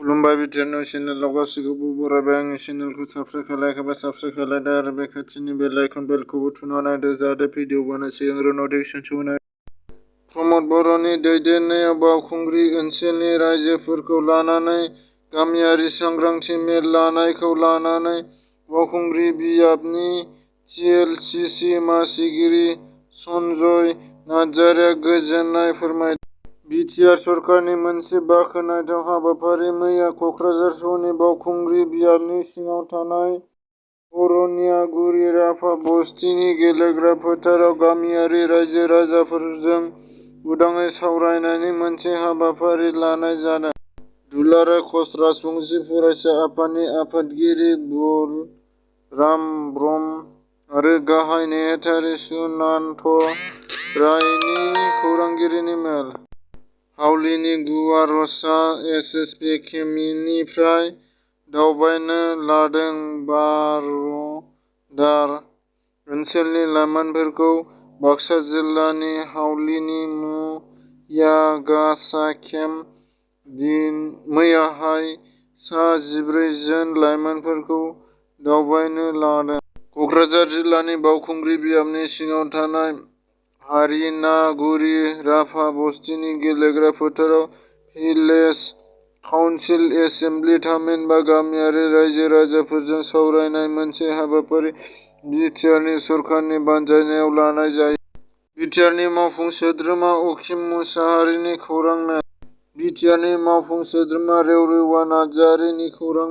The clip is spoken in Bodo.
खुलुमबाय BTR निउस चेनेलाव गासैखौबो बरायबाय। आंनि चेनेलखौ साबस्क्राइब खालायाखैबा साबस्क्राइब खालायदो आरो बे खाथिनि बेल आइकन बेलखौबो थुना नायदो जाहाथे भिडिअ बानाय सिगां नटिफिकेसन सहैनाय। प्रमद बर'नि दैदेननायाव बावखुंग्रि ओनसोलनि रायजोफोरखौ लानानै गामियारि सांग्रांथि मेल लानायखौ लानानै बावखुंग्रि बियाबनि TLCC मासिगिरि सनजय नार्जारिया गोजोननाय फोरमायदों। BTR सरकारनि मोनसे बाखनायथाव हाबाफारि मैया क'क्राझार सहरनि बावखुंग्रि बियाबनि सिङाव थानाय करनियागुरि राभा बस्तिनि गेलेग्रा फोथाराव गामियारि रायजो राजाफोरजों उदाङै सावरायनायनि मोनसे हाबाफारि लानाय जादों। दुलाराय कच राजबंशी फरायसा आफादनि आफादगिरि बलराम ब्रह्म आरो गाहाय नेहाथारि सुनान्त रायनि खौरांगिरिनि मेल। हावलिनि गुवारसा SSB केम्पनिफ्राय दावबायनो लादों बारदार ओनसोलनि लाइमोनफोरखौ बाक्सा जिल्लानि हावलिनि मुयागाछा केम्प। मैयाहाय सा 14 जन लाइमोनफोरखौ दावबायनो लादों। क'क्राझार जिल्लानि बावखुंग्रि बियाबनि सिङाव थानाय हारिनागुरि राभा बस्तिनि गेलेग्रा फोथाराव भिलेज काउन्सिल एसेम्बलि थामहिनबा गामियारि रायजो राजाफोरजों सावरायनाय मोनसे हाबाफारि BTR सरकारनि बानजायनायाव लानाय जायो। BTR मावफुं सोद्रोमा अखिम मुसाहारिनि खौरां मेल। BTR मावफुं सोद्रोमा रेवरेवा नार्जारिनि खौरां